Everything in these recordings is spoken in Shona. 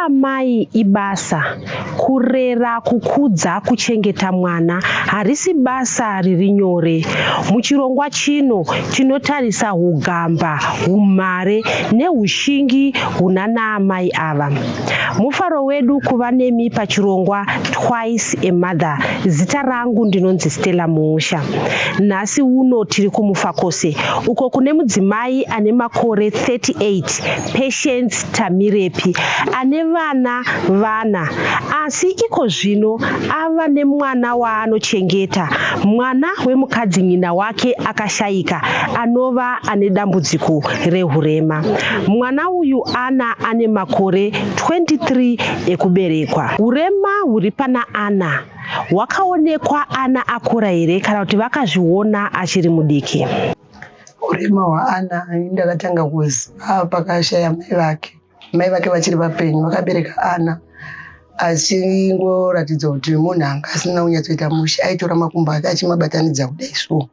Kuva amai ibasa. Kurera, kukudza, kuchengeta mwana harisi basa riri nyore. Muchirongwa chino tinotarisa hugamba, humhare nehushingi hunanaamai ava. Mufaro wedu kuva nemi pachirongwa Twice a Mother. Zita rangu ndinonzi Stella Muusha. Nhasi uno tiri kuMufakose uko kune mudzimai ane makore 38 Patience Tamirepi ane vana vana asi iko zvino ava nemwana waanochengeta, mwana wemukadzinyina wake akashaika anova ane dambudziko rehurema. Mwana uyu Anna ane makore 23 ekuberekwa. Hurema huri pana Anna hwakaonekwa Anna akura here kana kuti vakazviona achiri mudiki? Urema hwaAnna ini ndakatanga kuziva pakashaya mai vake. Mai vake vachiri vapenyu vakabereka Anna achingoratidza kuti munhu anga asina kunyatsoita mushe aitora makumbo ake achimabatanidza kudai so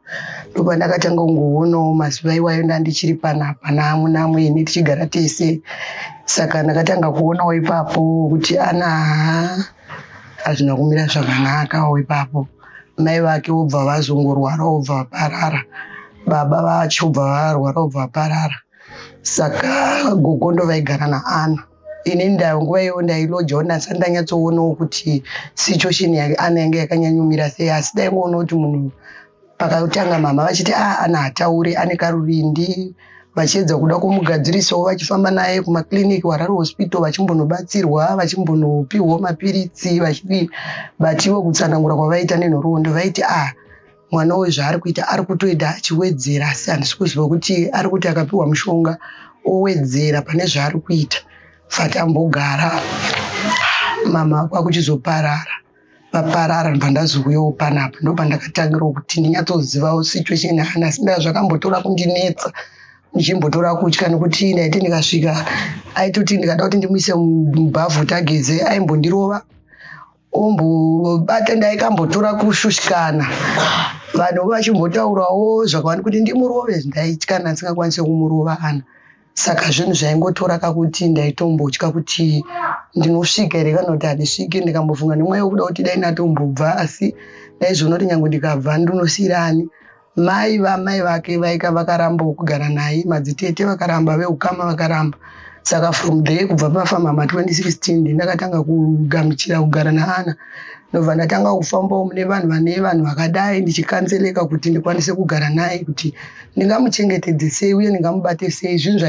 ndopandakatanga kungoonawo mazuva iwayo ndandichiri panapa naamuna amwene tichigara tese saka ndakatanga kuonawo ipapo kuti Anna hazvina kumira zvakanakawo ipapo. Mai vake vobva vazongorwara vobva vaparara. Baba vacho vobva varwara vobva vaparara. Saka gogo ndovaigara naAnna. Ini nguva iyoyo ndailojawo ndasati ndanyatsoonawo kuti situation yaAnna yanga yakanyanyomira sei asi ndaingoona kuti munhu pakatanga mama vachiti a Anna haatauri ane karuvindi vachiedza kuda kumugadzirisawo vachifamba naye kumakliniki Harare Hospital vachimbonobatsirwa vachimbonopiwawo mapiritsi vachidii but ivo kutsanangura kwavaita nenhoroondo vaiti a mwana uyu zvaari kuita ari kutoenda achiwedzera asi handisi kuziva kuti ari kuti akapiwa mushonga owedzera pane zvaari kuita fatambogara mama kwakuchizoparara vaparara ndobva ndazouyawo panapa ndopandakatangirawo kuti ndinyatsozivawo situation yaAnna asi ndaa zvakambotora kundinetsa ndichimbotora kutya nekuti ndaiti ndikasvika aitoti ndikada kuti ndimuise mubhavhu kuti ageze aimbondirova ombobata ndaikambotora kushushikana vanhu vachimbotaurawo zvakawanda kuti ndimurove ndaitya ndisingakwanisi kumurova Anna saka zvinhu zvaingotora kakuti ndaitombotya kuti ndinosvika here kana kuti handisviki ndikambofunga nemweya wekuda kuti dai ndatombobva asi ndaizoona kuti nyange ndikabva ndinosiyira ani mai vamai vake vaika vakarambawo kugara naye madzitete vakaramba veukama vakaramba saka from there kubva pafa mama 2016 ndakatanga kugamuchira kugara naAnna ndobva ndatanga kufambawo mune vanhu vane vanhu vakadai ndichikanzeleka kuti ndikwanise kugara naye kuti ndingamuchengetedze sei uye ndingamubate sei zvinhu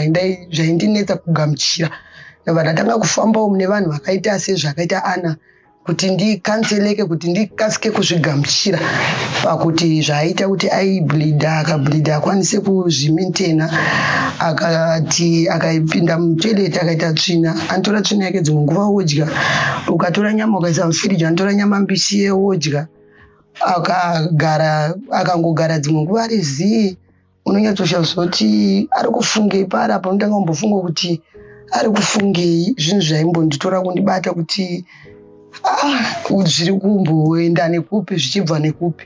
zvaindinetsa kugamuchira ndobva ndatanga kufambawo mune vanhu vakaita sezvakaita Anna kuti ndikanzeleke kuti ndikasike kuzvigamuchira pakuti zvaaita kuti aibleeda akableeda akwanise kuzvimaintaina akati akapinda mutoilet akaita tsvina anotora tsvina yake dzimwe nguva odya ukatora nyama ukaisa mufiriji anotora nyama mbishi yewodya akagara akangogara dzimwe nguva ari zii unonyatsoshaviswa kuti ari kufungei paari apa unotanga kumbofunga kuti ari kufungei zvinhu zvaimbonditora kundibata kuti ah, zviri kumboenda nekupi zvichibva nekupi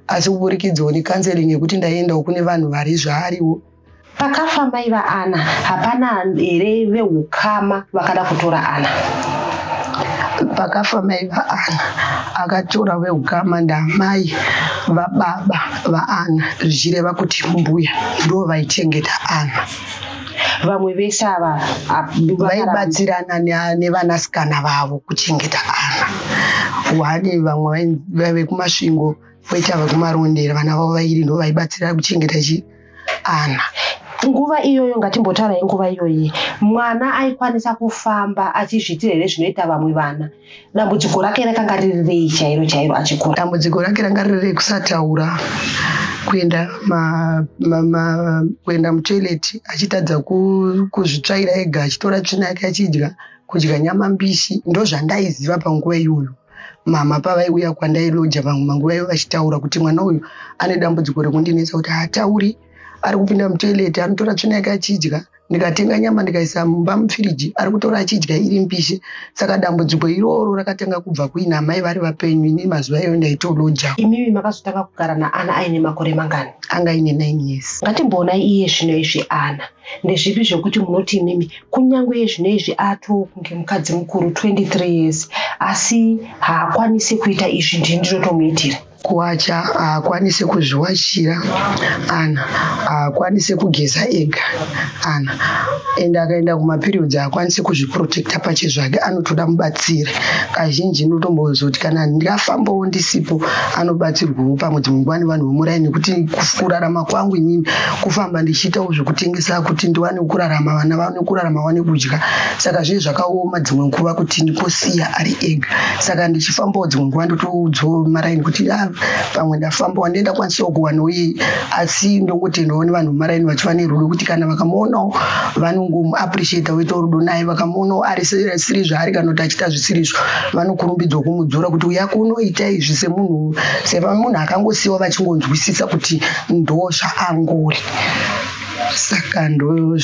asi kuburikidzawo necounselling yekuti ndaiendawo kune vanhu vari zvaariwo. Pakafa mai vaAnna hapana here veukama vakada kutora Anna? Pakafa mai vaAnna akatora veukama ndamai vababa vaAnna zvichireva kuti mbuya ndo vaichengeta Anna. Vamwe vese ava vaibatsirana nevanasikana vavo kuchengeta Anna. One vamwe vekuMasvingo voita vekuMarondera vana vavo vairi ndo vaibatsira kuchengeta chi Anna. Nguva iyoyo ngatimbotaurai nguva iyoyi mwana aikwanisa kufamba achizviitira here zvinoita vamwe vana? Dambudziko rake rakanga riri rei chairo chairo achikura? Dambudziko rake ranga riri rekusataura kuenda kuenda mutoilet achitadza kuzvitsvaira ega achitora tsvina yake achidya kudya nyama mbishi ndozvandaiziva panguva iyoyo. Mama pavaiuya kwandailoja vamwe manguva ivo vachitaura kuti mwana uyu ane dambudziko rekundinetsa kuti haatauri ari kupinda mutoilet anotora tsvina yake achidya. Ndikatenga nyama ndikaisa mumba mufiriji ari kutora achidya iri mbishi. Saka dambudziko iroro rakatanga kubva kuina amai vari vapenyu ini mazuva iyoyo ndaitoloja. Imimi makazotanga kugara naAna aine makore mangani? Anga aine 9 years. Ngatimboonai iye zvino izvi Ana. Ndezvipi zvekuti munoti imimi kunyange iye zvino izvi atoo kunge mukadzi mukuru 23 years asi haakwanise kuita izvi ndini ndinotomuitira. Kuwacha haakwanise kuzviwachira Ana haakwanise kugeza ega Ana and akaenda kumaperiods haakwanise kuzviprotecta pachezvake anotoda mubatsiri kazhinji ndinotombozoti kana ndikafambawo ndisipo anobatsirwawo pamwe dzimwe nguva nevanhu vemuraini nekuti kurarama kwangu inini kufamba ndichiitawo zvekutengesa kuti ndiwane kurarama vana vaone kurarama vaone kudya saka zvinhu zvakaoma dzimwe nguva kuti ndikosiya ari ega saka ndichifambawo dzimwe nguva ndotoudzawo maraini kuti ah, pamwe ndafambawo ndienda kwanisawo kuwanawo iye asi ndongotendawo nevanhu vemaraini vachiva nerudo kuti kana vakamuonawo vanongomuappreciata voitawo rudo naye vakamuonawo ari siri zvaari kana kuti achiita zvisiri izvo vanokurumbidzwa kumudzora kuti uya kuno ita izvi semunhu semunhu akangosiyiwa vachingonzwisisa kuti ndo zvaangori saka ndo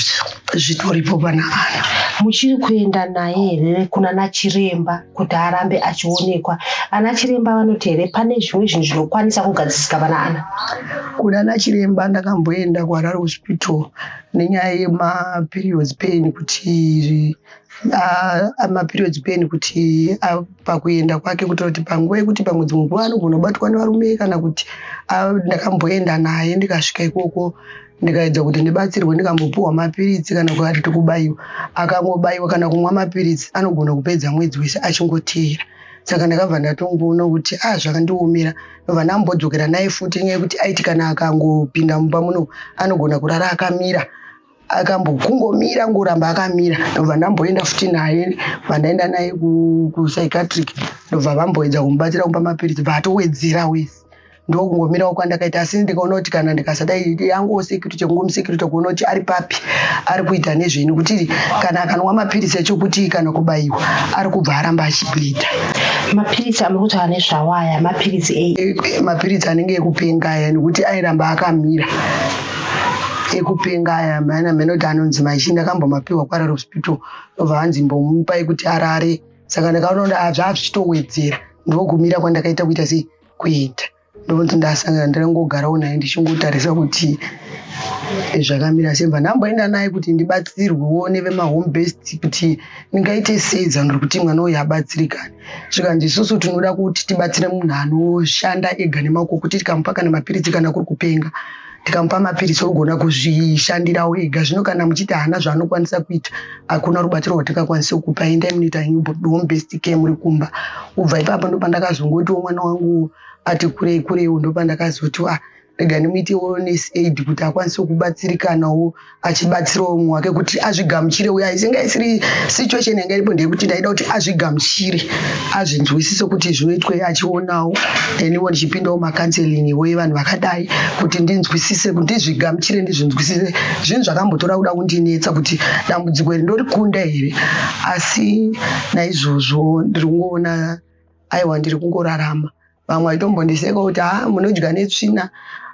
zvitoripo pana Ana. Muchiri kuenda naye here kunana chiremba kuti arambe achionekwa? Ana chiremba vanoti here pane zvimwe zvinhu zvinokwanisa kugadzisika pana Ana? Kunana chiremba ndakamboenda kuHarare Hospital nenyaya yemaperiods pain kuti maperiods pain kuti pakuenda kwake kutoti panguva yekuti pamwe dzimwe nguva anogona kubatwa nevarume kana kuti ndakamboenda naye ndikasvika ikoko ndikaedza kuti ndibatsirwe ndikambopuhwa mapiritsi kana kuti kubaiwa akangobaiwa kana kumwa mapiritsi anogona kupedza mwedzi wese achingoteera saka ndakabva ndatongoona kuti a ah, zvakandiomera ndobva ndambodzokera naye futi nyaya yekuti aiti kana akangopinda mumba muno anogona kurara akamira akambokungomira ngoramba akamira ndobva ndamboenda futi naye bva ndaenda naye kupsychiatric ndobva vamboedza kumubatsira kumupa mapiritsi bva atowedzera wese ndokungomirawo kwandakaita asi ndikaona kuti kana ndikasadai yanguwo security chekungomusecurity kuona kuti ari papi ari kuita nezvei nekuti kana akanwa mapiritsi acho kuti kana kubaiwa ari kubva aramba achibleeda mapiritsi amuri kutaura nezvawo aya mapiritsi ei eh, mapiritsi anenge ekupenga aya nekuti airamba akamira ekupenga aya mana mheno kuti anonzi maichi ndakambomapiwa kwarari hospital obva hanzi mbomupai kuti arare saka ndakaona kuti ah, zvazvichitowedzera ndokumira kwandakaita kuita sei kuita ndonzi ndasangana ndangogarawo naye ndichingotarisa kuti zvakamira sei bva ndamboenda naye kuti ndibatsirwewo nevemahome based kuti ndingaite sei zano rekuti mwana uyu abatsirikane zvikanzi isusu tinoda kuti tibatsire munhu anoshanda ega nemaoko kuti tikamupa kana mapiritsi kana kuri kupenga tikamupa mapiritsi ogona kuzvishandirawo ega zvino kana muchiti haana zvaanokwanisa kuita hakuna rubatsiro rwatingakwanisa kupa endai munoita home based care muri kumba kubva ipapo ndopandakazongotiwo mwana wangu ati kurei kureiwo ndopandakazoti ah rega ndimuitewo nurse aid kuti akwanise kubatsirikanawo achibatsirawo mumwe wake kuti azvigamuchire uye aisinga isiri situation yanga iripo ndeyekuti ndaida kuti azvigamuchire azvinzwisise kuti zvinoitwe achionawo eniwo ndichipindawo macounseling wo evanhu vakadai kuti ndinzwisise kuti ndizvigamuchire ndizvinzwisise zvinhu zvakambotora kuda kundinetsa kuti dambudziko iri ndorikunda here asi naizvozvo ndiri kungoona aiwa ndiri kungorarama vamwe vaitombondiseka kuti ha munodya netsvina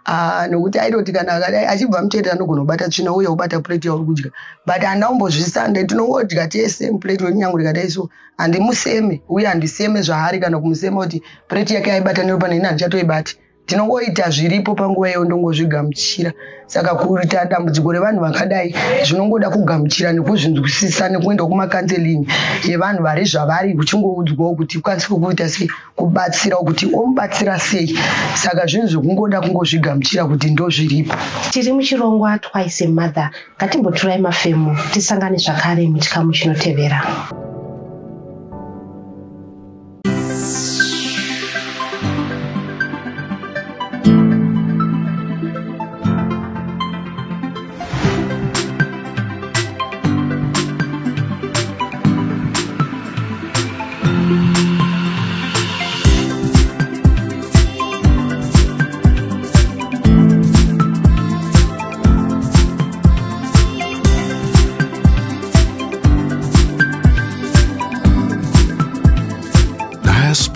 ah, nokuti aitoti kana akadai achibva mutoita anogona kubata tsvina uye ubata pureti yauri kudya but handaumbozvisande tinongodya tese mupureti wekunyange ndikadai so handimuseme uye handiseme zvaari kana kumusema kuti pureti yake aibata neropa neni handichatoibati tinongoita zviripo panguva iyo ndongozvigamuchira saka kuita dambudziko revanhu vakadai zvinongoda kugamuchira nekuzvinzwisisa nekuenda kumakanzeling yevanhu vari zvavari uchingoudzwawo kuti ukwanise kuita sei kubatsirawo kuti omubatsira sei saka zvinhu zvekungoda kungozvigamuchira kuti ndozviripo tiri muchirongwa twice a mother ngatimboturai mafemo tisangane zvakare muchikamu chinotevera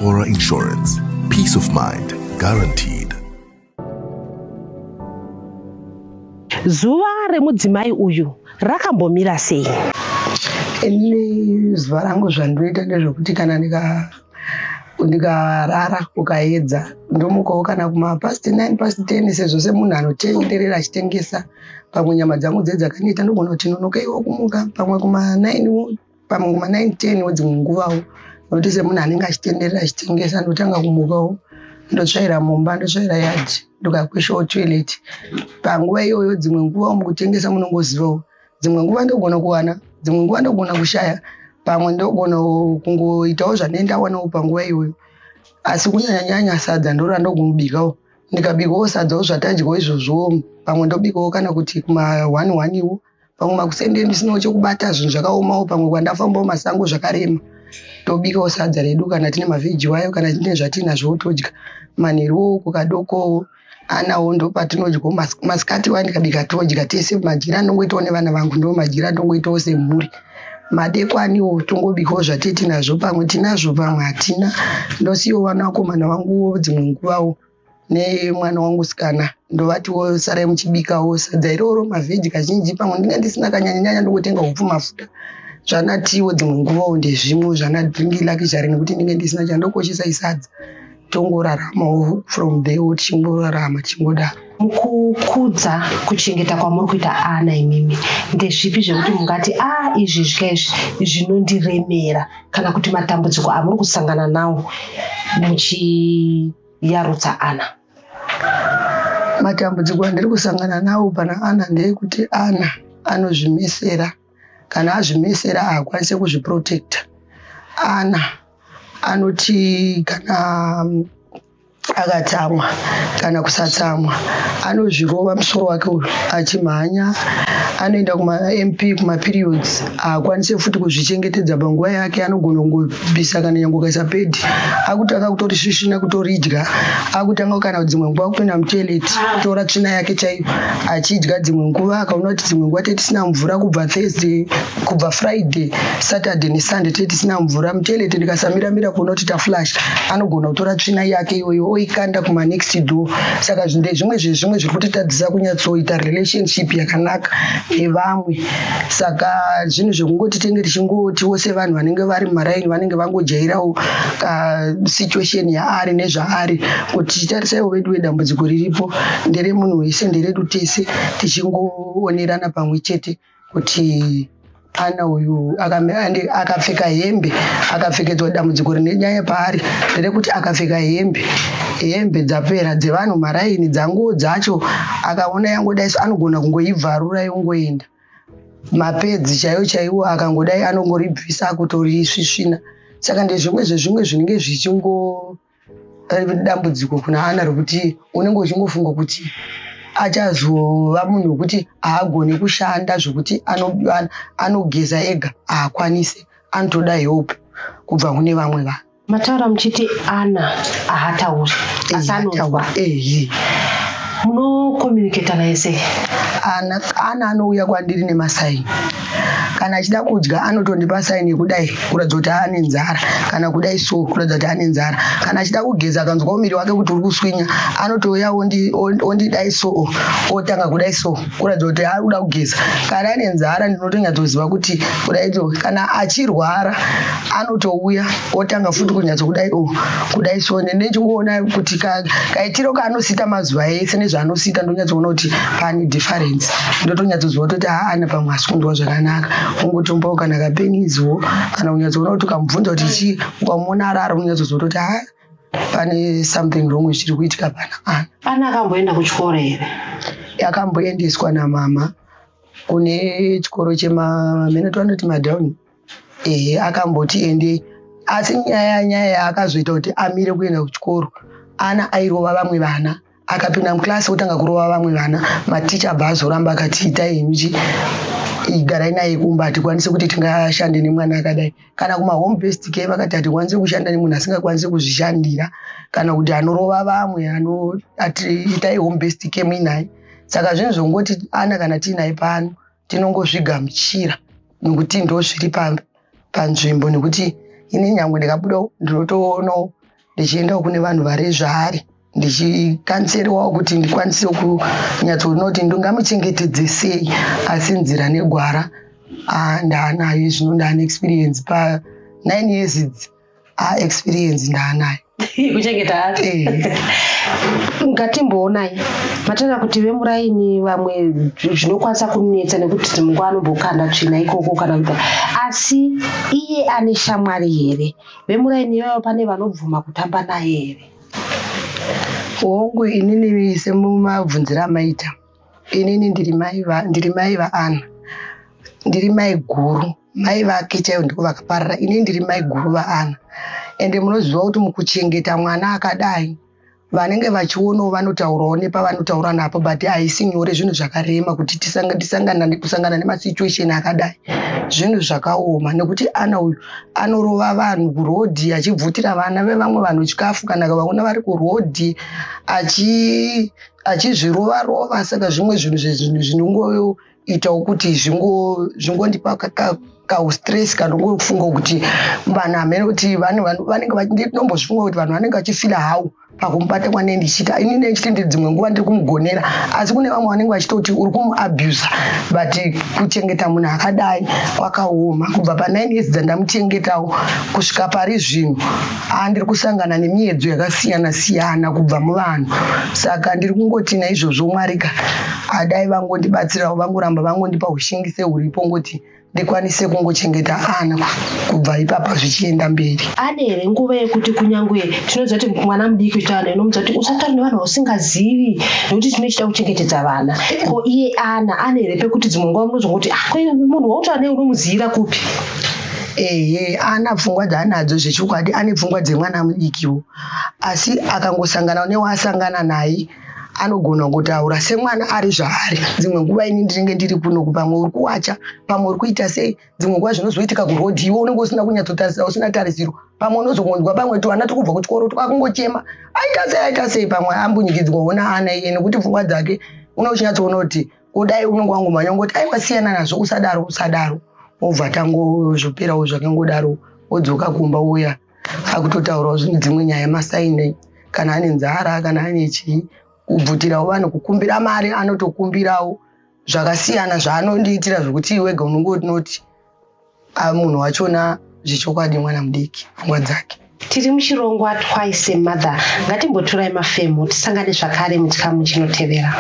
Diaspora Insurance. Peace of mind guaranteed. Zuva remudzimai uyu rakambomira sei? Ini zuva rangu zvandinoita ndezvekuti kana ndikarara kukaedza, ndomukawo kana kumapast 9, past 10, sezvo semunhu anotenderera achitengesa, pamwe nyama dzangu dze dzakaneta, ndogona kuti nonokeiwo kumuka, pamwe kuma9, pamwe kuma9 10wo dzimwe nguvawo, nokuti semunhu anenge achitenderera achitengesa, ndotanga kumukawo, ndotsvaira mumba, ndotsvaira yadhi, ndikakweshawo toilet panguva iyoyo. Dzimwe nguvawo mukutengesa munongozivawo, dzimwe nguva ndogona kuwana, dzimwe nguva ndogona kushaya, pamwe ndogona kungoitawo zvandinenge ndawanawo panguva iyoyo. Asi kunyanya-nyanya sadza ndo randogobikawo. Ndikabikawo sadzawo, zvatadyawo izvozvo, pamwe ndobikawo kana kuti kuma1 1 iwo, pamwe makuseni ndisinawo chekubata, zvinhu zvakaomawo, pamwe kwandafambawo masango zvakarema, tobikawo sadza redu kana tine mavheji wayo, kana tine zvatinazvo, todya. Manheruwo kukadokowo anawo ndopatinodyawo. Masikati wa ndikabika todya tese, madyiro andongoitawo nevana vangu ndo madyiro andongoitawo semhuri. Madekwaniwo tongobikawo zvatee tinazvo, pamwe tinazvo, pamwe hatina. Ndosiyawo vanakomana vanguwo dzimwe nguvawo nemwana wangu sikana, ndovatiwo sarai muchibikawo sadza iroro, mavheji kazhinji. Pamwe ndinge ndisina kanyanyanyanya, ndongotenga upfu, mafuta, zvanatiwo dzimwe nguvawo ndezvimwe zvana drink luxury, nekuti ndinge ndisina. Chandokoshesa isadza. Tongoraramawo from there, tichingorarama tichingodaro. Mukukudza, kuchengeta kwamuri kuita ana imimi, ndezvipi zvekuti mungati, a izvi zvika izvi zvinondiremera, kana kuti matambudziko amuri kusangana nawo muchiyarutsa ana? Matambudziko andiri kusangana nawo pana ana ndeyekuti ana anozvimesera. Kana azvimesera, haakwanisi kuzviprotecta. Ana anoti kana akatsamwa kana kusatsamwa, anozvirova musoro wake uyu achimhanya, anoenda kumaMP, kumaperiods, haakwanisi futi kuzvichengetedza panguva yake. Anogona kungobvisa kana nyange ukaisa pad, akutanga kutorisvisvina, kutoridya, akutanga kana dzimwe nguva kupinda mutoilet, kutora tsvina yake chaiyo achidya. Dzimwe nguva akaona kuti dzimwe nguva tetisina mvura, kubva Thursday, kubva Friday, Saturday neSunday tetisina mvura mutoilet, ndikasamiramira kuona kuti taflush, anogona kutora tsvina yake iyoyo oikanda kumanext door. Saka ndezvimwe zvezvimwe zviri kutitadzisa kunyatsoita relationship yakanaka nevamwe. Saka zvinhu zvekungoti tenge tichingotiwo sevanhu vanenge vari mumaraini, vanenge vangojairawo situation yaari nezvaari, kuti titarisaiwo vedu vedambudziko riripo nderemunhu wese, nderedu tese, tichingoonerana pamwe chete kuti ana uyu akapfeka hembe, akapfekedzwa. Dambudziko rine nyaya paari nderekuti akapfeka hembe, hembe dzapera dzevanhu maraini, dzanguo dzacho akaona yangodai so, anogona kungoibvarura yongoenda. Mapads chaiwo chaiwo akangodai, anongoribvisa akutorisvisvina. Saka ndezvimwe zvezvimwe zvinenge zvichingo dambudziko kuna ana, rekuti unenge uchingofunga kuti achazova munhu wekuti haagoni kushanda, zvokuti anogeza ega haakwanisi, anotoda help kubva kune vamwe vanhu. Mataura muchiti ana haatauri, asi anonzwa. Ehe. Munocommunicata naye sei? Ana anouya kwandiri nemasigns. Kana achida kudya, anotondipa sign yekudai kuratidza kuti ane nzara, kana kudai so kuratidza kuti ane nzara. Kana achida kugeza, akanzwa muviri wake kuti uri kuswinya, anotouya ondidai so, otanga kudai so kuratidza kuti ari kuda kugeza. Kana ane nzara, ndinotonyatsoziva kuti kudai so. Kana achirwara, anotouya otanga futi kunyatsokudai o kudai so. Ndinechingoona kuti kaitiro kaanosita mazuva ese nezvaanosita, ndonyatsoona kuti pane difference. Ndotonyatsoziva kutoti haa, pamwe asi kunzwa zvakanaka. Ungotombawo kana kapeniziwo, kana kunyatsoona kuti ukamubvunza kuti chii, ukamuona arara, unonyatsoziva kutoti haa, pane something wrong chiri kuitika pana ana. Ana akamboenda kuchikoro here? Akamboendeswa namama kune chikoro chemamene twanoti madown. Ehe, akamboti endei, asi nyaya yaakazoita kuti amire kuenda kuchikoro, ana airova vamwe vana. Akapinda muclass otanga kurova vamwe vana. Maticha abva azoramba, akati itai henyu, igarai naye kumba, hatikwanisi kuti tingashande nemwana akadai. Kana kumahome based care vakati hatikwanisi kushanda nemunhu asingakwanisi kuzvishandira, kana kuti anorova vamwe, ati itai home based care muinaye. Saka zvinhu zvongoti ana kana tiinaye pano, tinongozvigamuchira nekuti ndo zviri panzvimbo, nekuti ini nyangwe ndikabudawo, ndinotoonawo ndichiendawo kune vanhu vari zvaari. Ndichikanseriwawo kuti ndikwanise kunyatsoona kuti ndingamuchengetedze sei asi nzira negwara ndaanayo zvino ndaane experience pa 9 years idzi experience ndaanayo. Kuchengeta Eh. Ngatimboonai mataura kuti vemuraini vamwe zvinokwanisa kunetsa nekuti dzimwe nguva anombokanda tsvina ikoko kana kuita, asi iye ane shamwari here? Vemuraini ivayo pane vanobvuma kutamba naye here? Hongu, inini semumabvunziro amaita, inini ndiri mai vaAna, ndiri mai guru. Mai vake chaivo ndiko vakaparara, inini ndiri mai guru vaAna. Ende munoziva kuti mukuchengeta mwana akadai, vanenge vachionawo vanotaurawo nepavanotaura napo, but haisi nyore. Zvinhu zvakarema kuti tisangana nemasituation akadai. Zvinhu zvakaoma nekuti Ana uyu anorova vanhu kurodhi, achibvutira vana vevamwe vanhu chikafu kana vaona vari kurodhi, achizvirova rova. Saka zvimwe zvinhu zvezvinhu zvinongoitawo kuti zvingondipa kaustress kanongofunga kuti vanhu hamene kuti vanhu vanenge, ndinombozvifunga kuti vanhu vanenge vachifeela how pakumubata kwanee ndichiita. Inini ndichiti ndi dzimwe nguva ndiri kumugonera, asi kune vamwe vanenge vachitoti uri kumuabusa. But kuchengeta munhu akadai kwakaoma. Kubva pa9 years dzandamuchengetawo kusvika pari zvino, ndiri kusangana nemiedzo yakasiyana siyana kubva muvanhu. Saka ndiri kungoti naizvozvo Mwarika adai vangondibatsirawo, vangoramba vangondipa ushingi sehuripo, ngoti ndikwanise kungochengeta Ana kubva ipapa zvichienda mberi. Ane here nguva yekuti, kunyange tinoziva kuti mwana mudiki uchitaura naye unomudza kuti usataura nevanhu vausingazivi nekuti tinochida kuchengetedza vana, ko iye Ana ane here pekuti dzimwe nguva munozongoti, ah, ko munhu wautaura naye unomuziyira kupi? Ehe, ana pfungwa dzaanadzo zvechokwadi, ane pfungwa dzemwana mudikiwo, asi akangosangana newaasangana naye anogona kutaura semwana ari zvaari. Dzimwe nguva ini ndinenge ndiri kunoku, pamwe uri kuwacha, pamwe uri kuita sei. Dzimwe nguva zvinozoitika kurodhi, iwe unenge usina kunyatsotarisa, usina tarisiro. Pamwe unozongonzwa pamwe twana tiri kubva kuchikoro twakungochema, aita sei, aita sei. Pamwe ambunyikidzwawo naAna iye, nekuti pfungwa dzake unochinatsoona kuti kudai unenge wangomhanya ungoti, aiwa, siyana nazvo, usadaro, usadaro, obva tangozvoperawo zvakangodaro. Wodzoka kumba, uya akutotaurawo dzimwe nyaya, masaini, kana ane nzara, kana ane chii, kubvutirawo vanhu, kukumbira mari, anotokumbirawo zvakasiyana zvaanondiitira zvekuti wega unongotinoti munhu wachona zvechokwadi mwana mudiki pfungwa dzake. Tiri muchirongwa Twice a Mother. Ngatimbotorai mafemo, tisangane zvakare muchikamu chinotevera.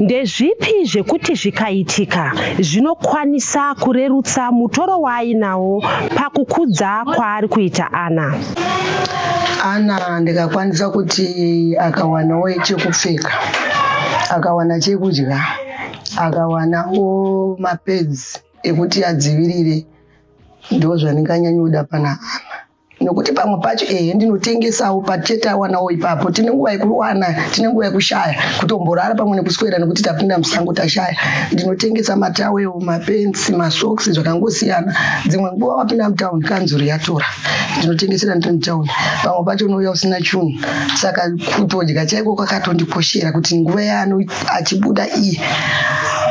Ndezvipi zvekuti zvikaitika zvinokwanisa kurerutsa mutoro waainawo pakukudza kwaari kuita Ana? Ana ndikakwanisa kuti akawanawo chekupfeka, akawana chekudya, akawanawo mapads ekuti adzivirire, ndo zvandinganyanyoda pana Ana. Nokuti pamwe pacho, ehe, ndinotengesawo patete awanawo ipapo. Tine nguva yekuwana, tine nguva yekushaya, kutomborara pamwe nekuswera nekuti tapinda musango tashaya. Ndinotengesa matawel, mapensi, masocks, zvakangosiyana. Dzimwe nguva wapinda mutauni, kanzuru yatora. Ndinotengesera ndiri mutauni, pamwe pacho unouya usina chunhu. Saka kutodya chaiko kwakatondikoshera, kuti nguva yaano achibuda iye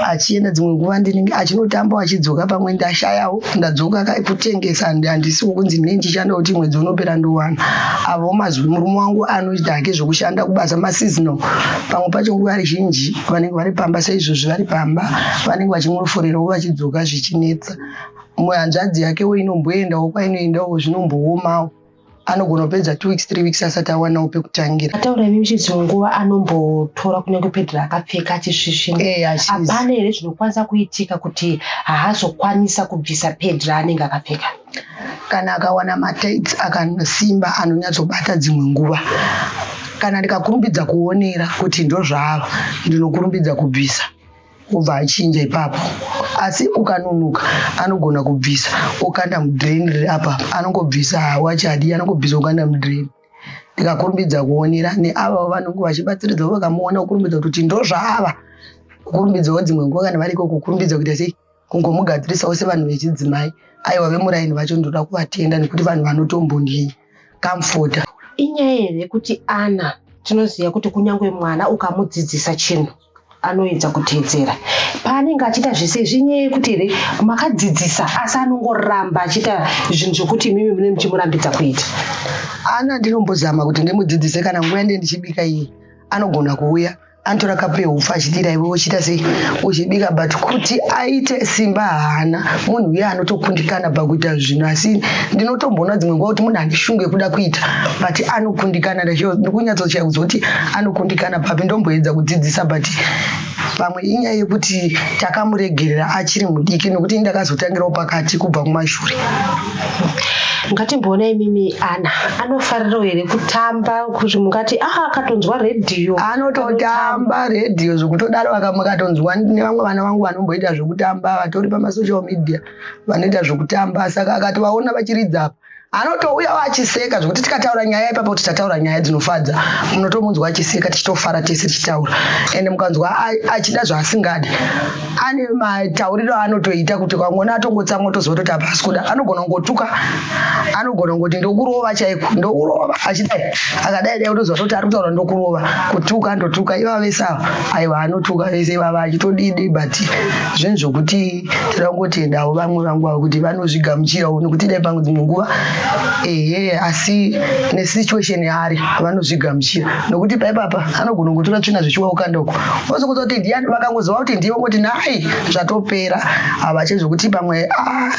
achienda, dzimwe nguva ndinenge achinotamba, achidzoka pamwe ndashayawo, ndadzoka kutengesa. Handisi kunzi ndinenge ndichishanda kuti mwedzi unopera ndowana avo mazwi. Murume wangu anoita hake zvokushanda kubasa maseasonal. Pamwe pacho nguva zhinji vanenge vari pamba, saizvozvi vari pamba, vanenge vachingoforerawo vachidzoka zvichinetsa. Mumwe hanzvadzi yakewo inomboendawo kwainoendawo, zvinomboomawo. Anogona kupedza 2 weeks, 3 weeks asati awanawo pekutangira. Ataura imi muchi dzimwe nguva anombotora kunyange pedhi raakapfeka achisvisvina. Hapana here zvinokwanisa kuitika kuti haazokwanisa kubvisa pedhi raanenge akapfeka? Kana akawana matights akasimba anonyatsobata dzimwe nguva. Kana ndikakurumbidza kuonera kuti ndozvaava, ndinokurumbidza kubvisa, obva achinja ipapo. Asi ukanonoka, anogona kubvisa okanda mudrain riri apa. Anongobvisa, hawachadi, anongobvisa okanda mudrain. Ndikakurumbidza kuonera, neava vanenge vachibatsiridzawo vakamuona, kukurumbidza kuti ndozvaava, kukurumbidzawo dzimwe nguva kana variko, kukurumbidza kuita sei, kungomugadzirisawo sevanhu vechidzimai. Aiwa, vemuraini vacho ndoda kuvatenda nekuti vanhu vanotombondicomforta. Inyaya here yekuti ana, tinoziva kuti kunyange mwana ukamudzidzisa chinhu anoedza kuteedzera paanenge achiita zvese izvi, inyaya yekuti here makadzidzisa asi anongoramba achiita zvinhu zvokuti imimi mune muchimurambidza kuita? Ana ndinombozama kuti ndimudzidzise. Kana nguva yandee ndichibika, iye anogona kuuya, anotora kapu yeupfu achidira, iwe uchiita sei, uchibika. But kuti aite simba haana. Munhu uye anotokundikana pakuita zvinhu, asi ndinotomboona dzimwe nguva kuti munhu ane shungu yekuda kuita, but anokundikana. Ndikunyatsochaudza kuti anokundikana papi. Ndomboedza kudzidzisa, but pamwe inyaya yekuti takamuregerera achiri mudiki, nekuti ndakazotangirawo pakati kubva kumashure. Ngatimboona imimi, Ana anofarirawo here kutamba, kuti mungati a akatonzwa redhiyo? Anototamba redhiyo zvekutodaro. Makatonzwa nevamwe vana vangu vanomboita zvekutamba, vatori pamasocial media, vanoita zvekutamba. Saka akatovaona vachiridza apa, anotouyawo achiseka, zvekuti tikataura nyaya ipapo, kuti tataura nyaya dzinofadza, munotomunzwa achiseka, tichitofara tese tichitaura. Ende mukanzwa achida zvaasingadi, ane matauriro aanotoita kuti ukangoona atongotsamwa, toziva kutoti apa asi kuda. Anogona kungotuka, anogona kungoti ndokurova chaiko, ndokurova, achidai, akadai dai, utoziva toti ari kutaura ndokurova. Kutuka ndotuka ivava vese ava. Aiwa, anotuka vese ivava achitodidi, but zvinhu zvokuti toda kungotendawo vamwe vangu ava kuti vanozvigamuchirawo, nekuti dai pamwe dzimwe nguva, ehe, asi nesituation yaari vanozvigamuchira, nokuti paipapa anogona kungotora tsvina zvichiwa ukanda uko, ozokuza kuti ndiani. Vakangoziva kuti ndiye, vongoti nai, zvatopera. Havache zvokuti pamwe, ah,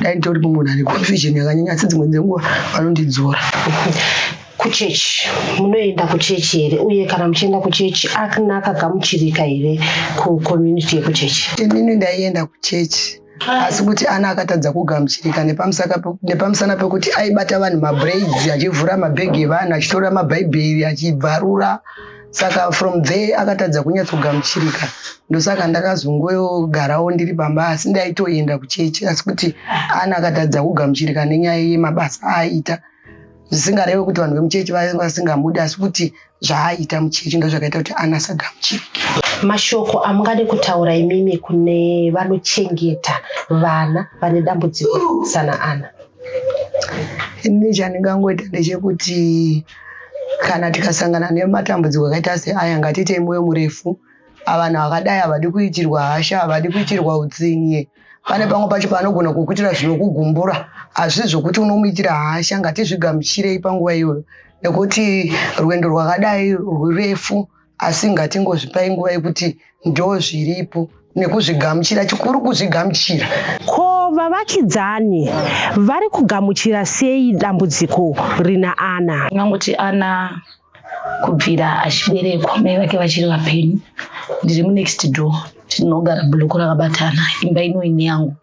dai nditori munhu ane confusion yakanyanya, asi dzimwe dzenguva vanondidzora. Kuchechi, munoenda kuchechi here? Uye kana muchienda kuchechi, akna akagamuchirika here kucommunity yekuchechi? Inini ndaienda kuchechi, asi kuti Ana akatadza kugamuchirika nepamusana pekuti aibata vanhu mabraids, achivhura mabhegi evanhu, achitora mabhaibheri achibvarura. Saka from there akatadza kunyatsogamuchirika. Ndosaka ndakazongogarawo ndiri pamba, asi ndaitoenda kuchechi. Asi kuti Ana akatadza kugamuchirika nenyaya yemabasa aaita, zvisingarevi kuti vanhu vemuchechi vainge vasingamudi, asi kuti zvaaita muchechi ndo zvakaita kuti Ana asagamuchirike. Mashoko amungade kutaura imimi kune vanochengeta vana vane dambudziko sana Ana? Inini chandingangoita ndechekuti kana tikasangana nematambudziko akaita seaya, ngatiitei mwoyo murefu. Vanhu vakadai havadi kuitirwa hasha, havadi kuitirwa utsinye. Pane pamwe pacho paanogona kukuitira zvinokugumbura, hazvisi zvokuti unomuitira hasha. Ngatizvigamuchirei panguva iyoyo, nekuti rwendo rwakadai rurefu, asi ngatingozvipai nguva yekuti ndo zviripo nekuzvigamuchira. Chikuru kuzvigamuchira. Ko vavakidzani vari kugamuchira sei dambudziko rina Ana? Ndingangoti Ana kubvira achiberekwa, mai vake vachiri vapenyu, ndiri munext door, tinogara block rakabatana, imba ino ini yangu.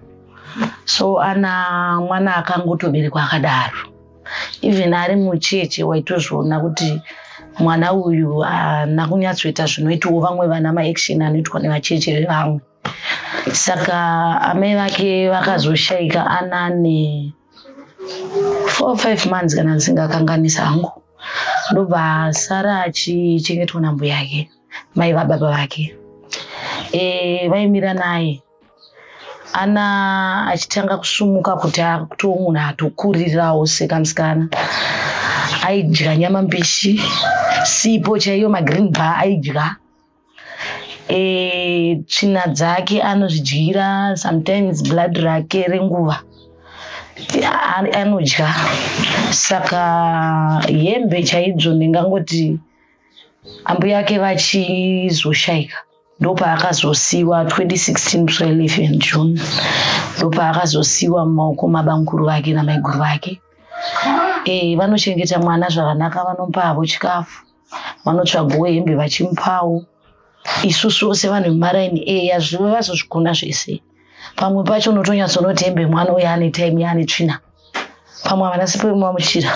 So Ana mwana akangotoberekwa akadaro. Even ari mucheche waitozviona kuti mwana uyu haana kunyatsoita zvinoitwawo vamwe vana, maaction anoitwa nevacheche vevamwe. Saka amai vake vakazoshaika Ana ne 4, 5 months, kana ndisingakanganisa hangu. Ndobva asara achichengetwa nambuya yake, mai vababa vake. Vaimira naye. Ana achitanga kusumuka kuti akutoo munhu atokurirawo sekamusikana, aidya nyama mbishi, sipo chaiyo, magreen bar aidya. Tsvina dzake anozvidyira, sometimes blood rake renguva anodya. Saka hembe chaidzo, ndingangoti ambuya ake vachizoshaika. Ndopaakazosiiwa 2016 musi wa 11 June, ndopaakazosiiwa mumaoko mabamukuru vake namaiguru vake. Vanochengeta mwana zvakanaka, vanomupa havo chikafu, vanotsvagawo hembe vachimupawo. Isusuwo sevanhu vemumaraini eya zvive vazozvikona zvese. Pamwe pacho unotonyatsonoti hembe mwana uyo ane time yaane tsvina, pamwe havana sipo yemumamuchira,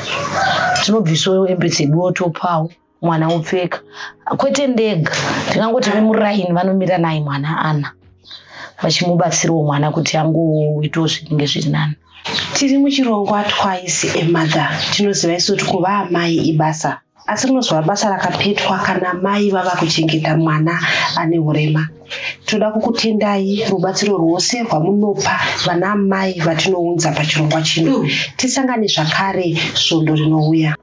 tinobvisawo hembe dzeduwo topawo mwana wopfeka. Kwete ndega, ndingangoti vemuraini vanomira naye mwana ana vachimubatsirawo mwana kuti angoitawo zvinenge zviri nani. Tiri muchirongwa Twice a Mother. Tinoziva isu kuti kuva amai ibasa, asi rinozova basa rakapetwa kana mai vava kuchengeta mwana ane urema. Tinoda kukutendai rubatsiro rwose rwamunopa vana amai vatinounza pachirongwa chino. Tisangane zvakare svondo rinouya.